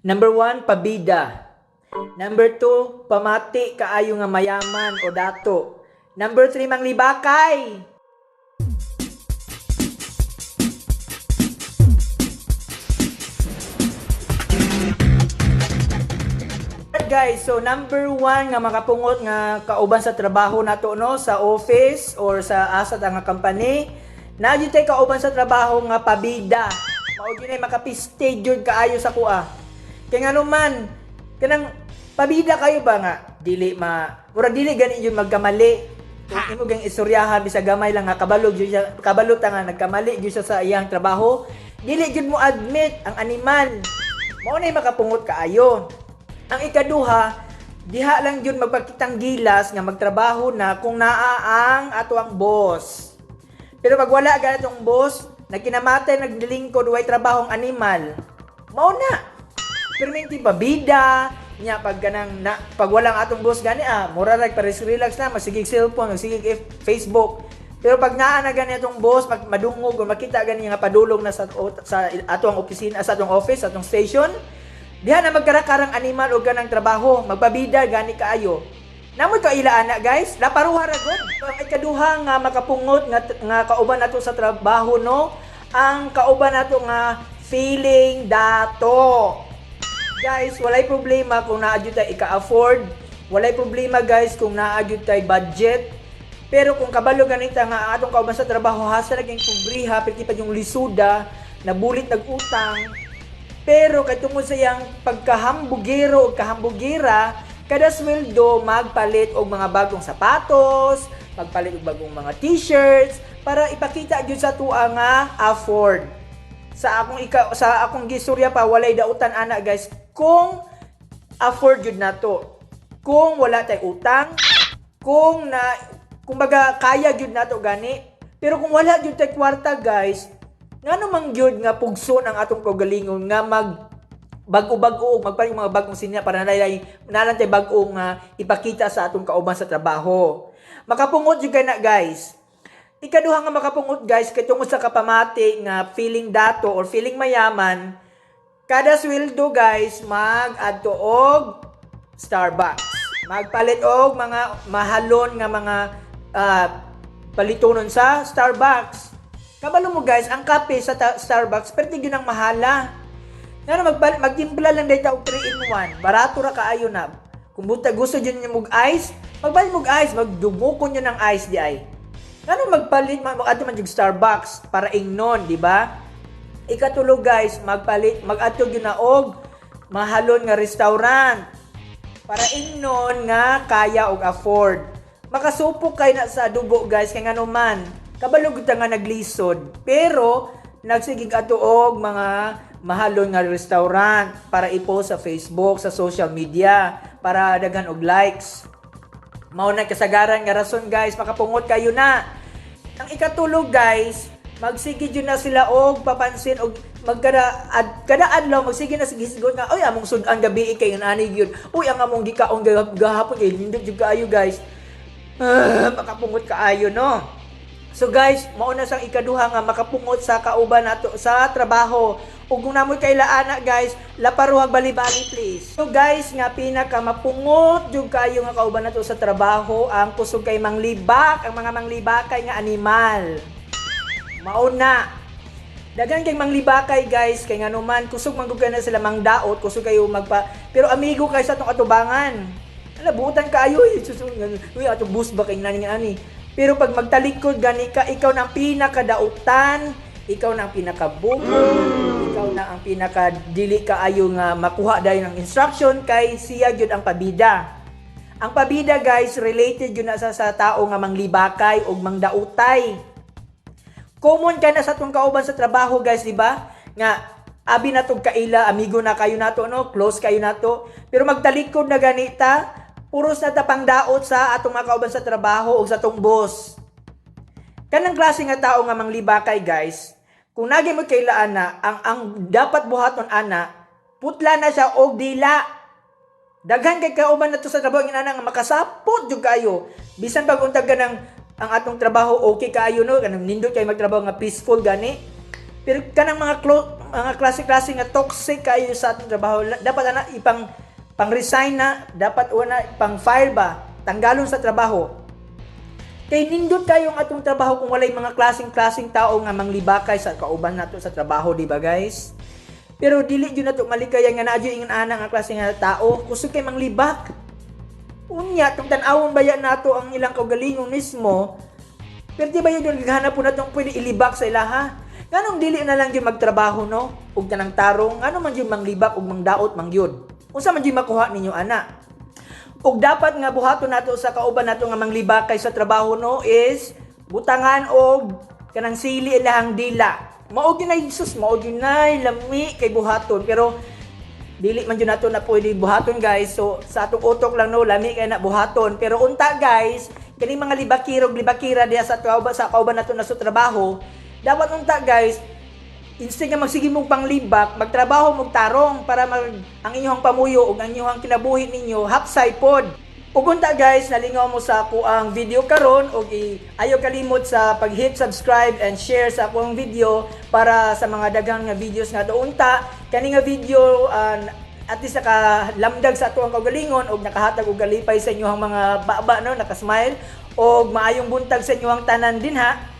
Number 1, pabida. Number 2, pamati kaayo nga mayaman o dato. Number 3, manglibakay. Guys, so number 1 nga makapungot nga kauban sa trabaho nato, no, sa office or sa asa ta nga company, naa jud tay kauban sa trabaho nga pabida. Mao gyud ay makapiste jud kaayo sa kuha. Kay ngano man, kanang pabida kayo ba nga dili ma murag dili gani jud magkamali. Kung imo gang istoryahan bisag gamay lang nga kabalo jud siya, kabalo ta nga nagkamali jud siya sa iyang trabaho, dili jud mo admit ang animal. Mao nay makapungot kaayo. Ang ikaduha, diha lang jud magpakitang gilas nga magtrabaho na kung naa ang ato ang boss. Pero pag wala ganitong boss, nagkinamatay, naglilingkod, way trabahong animal. Mao na. Pero may pabida, nya pag kanang na, pag walang atong boss gani mura rag pares relax na, masigig cellphone, masigig Facebook. Pero pag naa na gani atong boss, madungog o makita gani nga padulong na sa atong opisina, sa atong office, sa atong station, diha na magkarakarang animal o ganang trabaho, magpabida gani kaayo. Namoy ka ila ana, guys, laparuha ra gud. Ang ikaduha nga makapungot nga kauban nato sa trabaho, no, ang kauban nato nga feeling dato. Guys, walay problema kung naa jud tay ika-afford, walay problema, guys, kung naa jud tay budget. Pero kung kabalo ganita nga ang atong kauban sa trabaho hasa laging pobriha, perti pa yung lisuda, nabulit nag-utang. Pero kay tungod sa iyang pagkahambugero o kahambugira, kada sweldo magpalit og mga bagong sapatos, magpalit og bagong mga t-shirts para ipakita gyud sa tuwa nga afford. Sa akong gisurya pa, walay dautan ana, guys, kung afford jud nato. Kung wala tay utang, kung na kumbaga kaya gyud nato gani. Pero kung wala gyud tay kwarta, guys, ngano man gyud nga pugson ang atong kaugalingon nga mag bag-o-bag-o og magpalit mga bagong sinya para nalan tay bag-o nga ipakita sa atong kauban sa trabaho? Makapungot jud kay na, guys. Ikaduha nga makapungot, guys, kay tungod sa kapamati nga feeling dato or feeling mayaman, kada sweldo, guys, mag-adto og Starbucks. Magpalit og mga mahalon nga mga palitonon sa Starbucks. Kabalo mo, guys, ang kape sa Starbucks perti gyud ang mahala. Ngano magtimpla lang dayta og 3 in 1. Barato ra kaayo na. Kung buta gusto jud niyo og ice, magpalit mo og ice, magdumukon niyo ng ice di ay. Ngano magpalit mag-adto man jud Starbucks para ingnon, di ba? Ikatulo, guys, magpalit mag-adto gyud na og mahalon nga restaurant para ingnon nga kaya og afford. Makasupok kay na sa dugo, guys, kay ngano man kabalo gud ta nga naglisod, pero nagsigig ato og mga mahalon nga restaurant para i-post sa Facebook, sa social media, para daghan og likes. Mao na kasagaran nga rason, guys, makapungot kayo na. Ang ikatulo, guys, magsige jud na sila og papansin og magkada ad, kada adlaw magsige na sige hisgot nga, "Oy, among sud-an gabi kay ani gyud. Uy, ang among gikaon gahapon kay nindot jud kaayo, guys." Ah, makapungot kaayo, no. So guys, mao na sang ikaduha nga makapungot sa kauban nato sa trabaho. Ug kung namoy kailaan na, guys, laparuhag bali-bali, please. So guys, nga pinaka mapungot jud kayo nga kauban nato sa trabaho ang kusog kay manglibak, ang mga manglibakay nga animal. Mao na. Daghan kay manglibakay, guys, kay ngano man kusog man gud na sila mangdaot, kusog kayo magpa pero amigo kay sa atong atubangan. Ala, buutan kaayo eh. Uy, ato bus ba kay nani nga ani. Pero pag magtalikod gani ka, ikaw na ang pinakadautan, ikaw na ang pinakabugo, ikaw na ang pinakadili kaayo nga makuha dayon ang instruction kay siya gyud ang pabida. Ang pabida, guys, related gyud na sa tao nga manglibakay o mangdautay. Common ka na sa atong kauban sa trabaho, guys, di ba? Nga abi na tog kaila, amigo na kayo nato, no? Close kayo nato. Pero magtalikod na ganita, puros na ta pangdaot sa atong mga kauban sa trabaho o sa atong boss. Kanang klase nga tao nga manglibakay, guys, kung nagi mo kailaan na, ang dapat buhaton ana, putla na siya og dila. Daghan kay kauban nato sa trabaho nga nga makasapot jud kayo. Bisan pag untag ka ng ang atong trabaho okay kaayo, no, kanang nindot kay magtrabaho nga peaceful gani. Pero kanang mga close mga klase-klase nga toxic kayo sa atong trabaho. Dapat ana ipang pang resign na, dapat una pang fire ba, tanggalon sa trabaho. Kay nindot kayo ang atong trabaho kung walay mga klaseng-klaseng tao nga manglibakay sa kauban nato sa trabaho, di ba, guys? Pero dili jud nato malikayan nga naa jud ingon ana nga klase nga tao, kusog kay manglibak. Unya, kung tan-awon baya nato ang ilang kaugalingon mismo, pero di ba yun yung naghanap po natong pwede ilibak sa ilaha? Nganong dili na lang yun magtrabaho, no? Ug tanang tarong, ngano man yun manglibak ug mangdaot mang yun? Unsa man yun makuha ninyo, ana? Ug dapat nga buhaton nato sa kauban nato nga manglibakay sa trabaho, no, is butangan og kanang sili ilahang dila. Mao gyud na, Jesus, mao gyud na lami kay buhaton, pero dili man jud nato na pwede buhaton, guys. So sa atong utok lang, no, lami kay na buhaton. Pero unta, guys, kining mga libakirog libakira diha sa kauban nato na sa trabaho, dapat unta, guys, instead nga magsige mong panglibak, magtrabaho mong tarong para ang inyong pamuyo ug ang inyong kinabuhi ninyo hapsay pod. Ug unta, guys, nalingaw mo sa ako ang video karon ug ayaw kalimot sa pag-hit subscribe and share sa akong video para sa mga daghang nga videos nga unta kani nga video, at least nakalamdag sa ato ang kaugalingon og nakahatag og kalipay sa inyong mga baba, no, nakasmile, og maayong buntag sa inyong tanan dinha.